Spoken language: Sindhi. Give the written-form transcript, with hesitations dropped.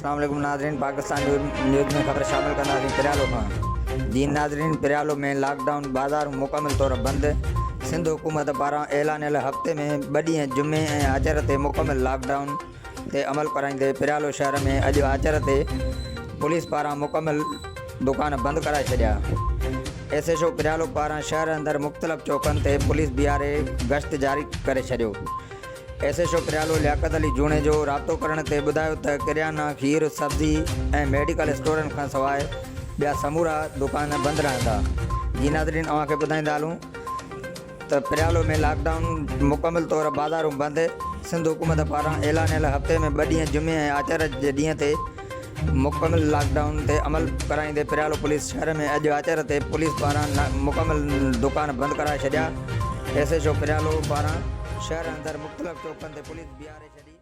اسلام عليڪم ناظرين پاڪستان نيوز ۾ خبر شامل ڪنداسين پريالو کان جي ناظرين پريالو ۾ لاڪ ڊائون بازارون مڪمل طور بند سنڌ حڪومت پاران اعلانيل هفتي ۾ ٻه ڏينهن جمعي ۽ آچر تي مڪمل لاڪ ڊائون تي عمل ڪرائيندي پريالو شهر ۾ اڄ آچر تي پوليس پاران مڪمل دڪان بند ڪرائي ڇڏيا ايس ايڇ او پريالو پاران شهر اندر مختلف چوڪن تي پوليس بيهاري گشت جاري ڪري ڇڏيو. S H O Pryalo Liaquat Ali Junejo رابطو ڪرڻ تي ٻڌايو ته ڪريانا، کير، سبزي ۽ ميڊيڪل اسٽورن کانسواء ٻيا سمورا دڪان بند رهندا. جي ناظرين اوهان کي ٻڌائيندا هلون ته پريالو ۾ لاڪ ڊائون مڪمل طور بازارون بند، سنڌ حڪومت پاران اعلانيل هفتي ۾ ٻه ڏينهن جمعي ۽ آچر جي ڏينهن تي مڪمل لاڪ ڊائون تي عمل ڪرائيندي پريالو پوليس شهر ۾ اڄ آچر تي پوليس پاران مڪمل دڪان بند ڪرائي ڇڏيا، ايس ايڇ او پريالو پاران شهر اندر مختلف چوڪن تي پوليس بيهاري ڇڏي.